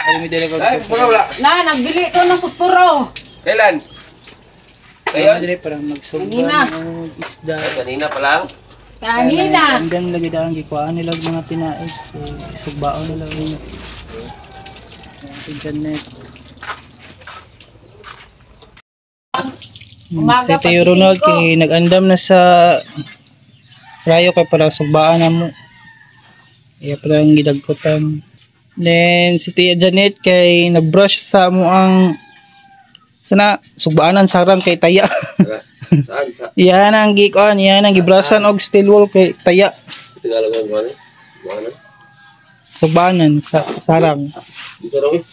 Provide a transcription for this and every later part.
Ay, puro wala. Na, nagbili ko ng puspuro. Kailan? Kaya dire para magsugba og isda. Ay, kanina pa lang. Kanina. Hanggang lagi daan gikuhaan nila og mga tinaig. Sugbaon nila og Ate Janet. Umaga Si Tio paggising Ronald ko. kay nag-andam na sa rayo kay para sugbaan na mo. Iya para ang gidagkotan. Then si Tia Janet kay nag-brush sa mo ang sana sugbaanan sarang kay taya. Saan? Sa Iyan ang gikuan, iyan ang gibrasan og steel wool kay taya. Tagalog ang kuwan eh. Kuwan eh. Sugbaanan sa sarang. Dito raw eh.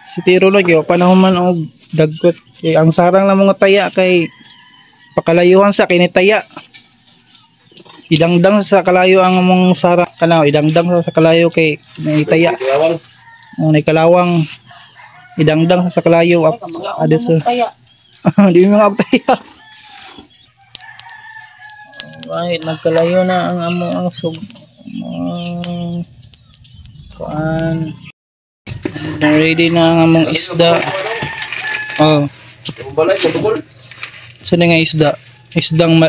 Si Tio Ronald kay panahon man og dagkot kay ang sarang lang mga taya kay pakalayuhan sa kini taya. Idangdang sa kalayo ang among sarang kana, idangdang sa kalayo kay naitaya. Kalawang. Ang naikalawang idangdang sa kalayo up ada sa Kaya, di mo nga taya. Alright, nagkalayo na ang amo ang sug ang kuan. Ready na ang among isda. Oh, Yung balay, yung bukol. so na nga isda. Isdang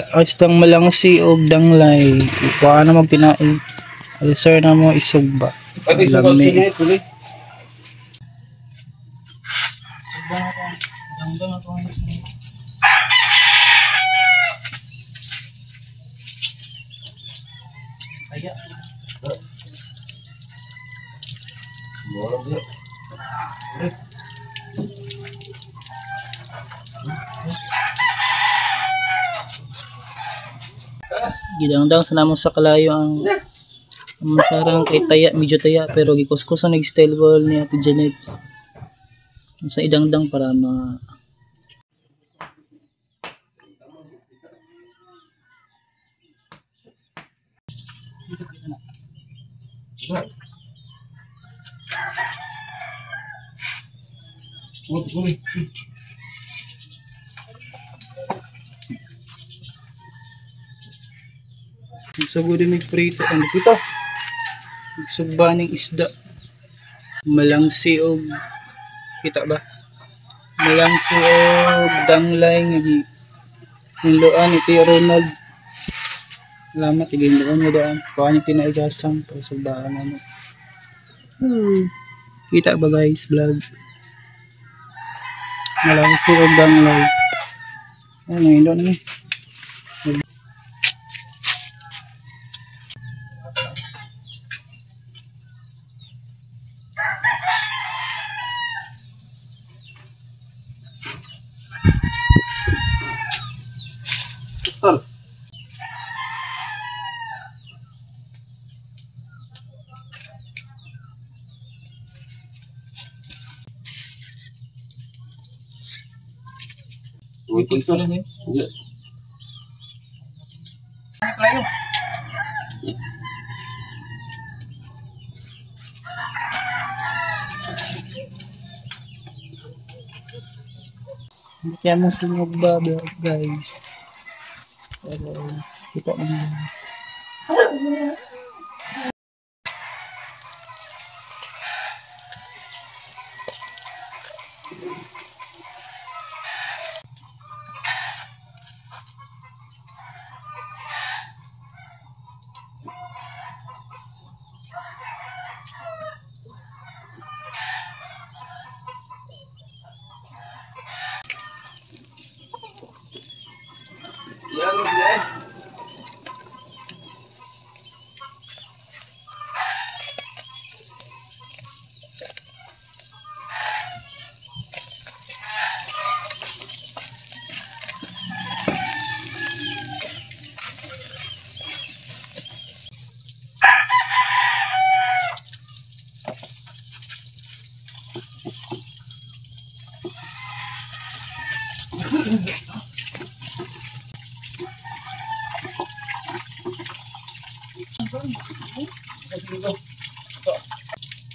malangsi og danglay. Kuan na magtinaig. Sir na mo isugba. Ay, dito ba? Lami. Tuloy, tuloy. Dangdang ako. Kaya. Walang biya. Gidangdang sa namong sa kalayo ang masarang kay taya, medyo taya pero gikuskusan nag style ball ni Ate Janet. Sa idangdang para ma Uy, uy. Sugod din may prito. Ano prito? Sugba ning isda. Malangsi og kita ba? Malangsi og danglay nga gi hinloan ni Tio Ronald. Salamat ginloan niya daan. Kuha niya tinaigasan para sugbaan ano. Kita ba guys vlog? Malangsi og danglay. Ay, nahilo na ni. Tol. Uy, tuloy, tuloy. Hindi. Kaya mo sinog ba guys? Pero guys, kita naman. Yan, yan.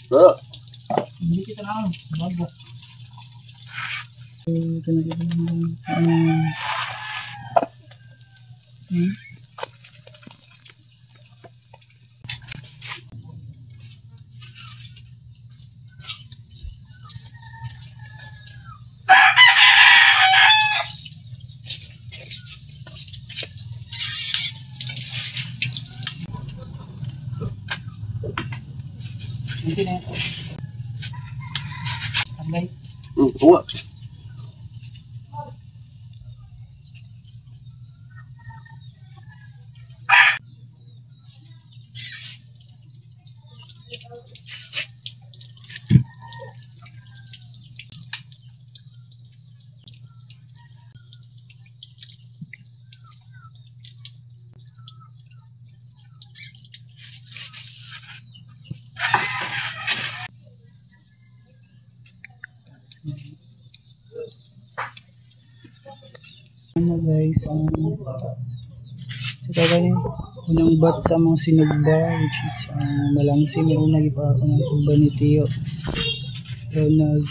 So, Hindi kita na bago. Ito na ito. Danglay. Kuha. Ano guys, ang sa gani unang bat sa among sinugba, which is ang malangsi. May una gipa ako ng sugba ni Tio. Pero nag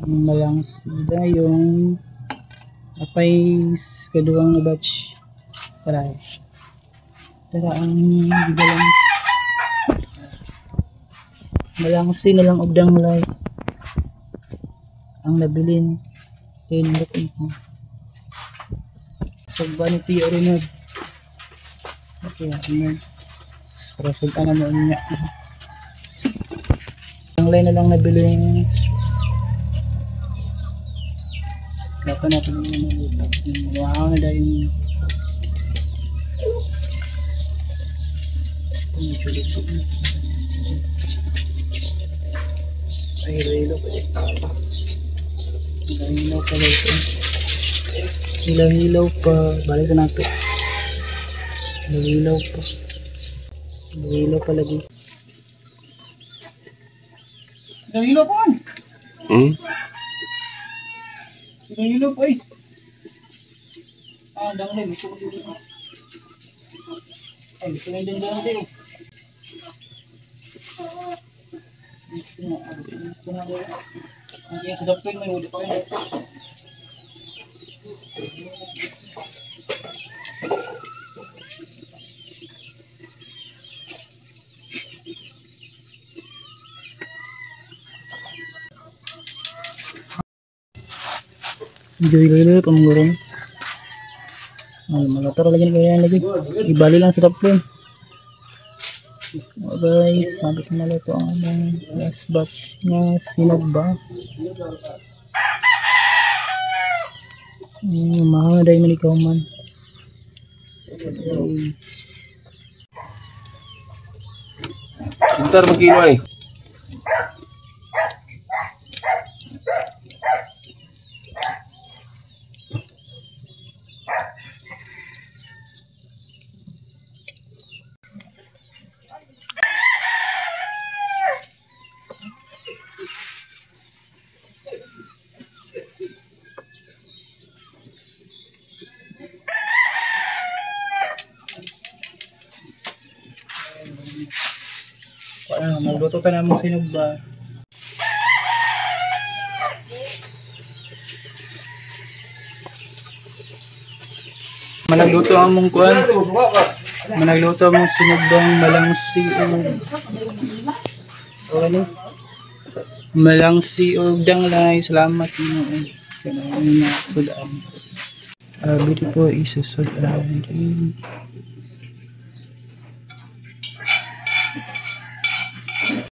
ang malangsi da yung apay kaduang na batch. Tara. Tara ang gigalang malangsi na lang og danglay ang nabilin. Tinulok ito. Sugba ni Tio Ronald. Okay, ano. Para sugba na mo niya. Ang line na lang nabilin. Dapat natin yung ano. Wow na dahil. Medyo luto na. Ay, hilo pa dito. Hilaw pa guys. Hilaw-hilaw pa. Balik sa nato. Hilaw-hilaw pa. Hilaw-hilaw pa lagi. Hilaw-hilaw pa. Hilaw-hilaw pa eh. Ah, danglay. May sukot dito. Ay, gusto na yung danglay tayo. Gusto na. Gusto na. Ang kaya sa doktor, may huli pa kayo. Enjoy lilo pamungurong. Ano, malator lagi ni kaya lagi. Ibali lang sa top. Oh guys, sabi sa maluto ang among last batch nga sinugba. Mahal na dahil man ikaw man. Guys. Pintar magkilo eh. Ano, magluto pa namang sinugba. Managluto ang mong kuan. Managluto ang mong sinugbang malangsi o ano? Malangsi o danglay. Salamat Ginoo. Kaya na sudan. Beauty po isa sudan.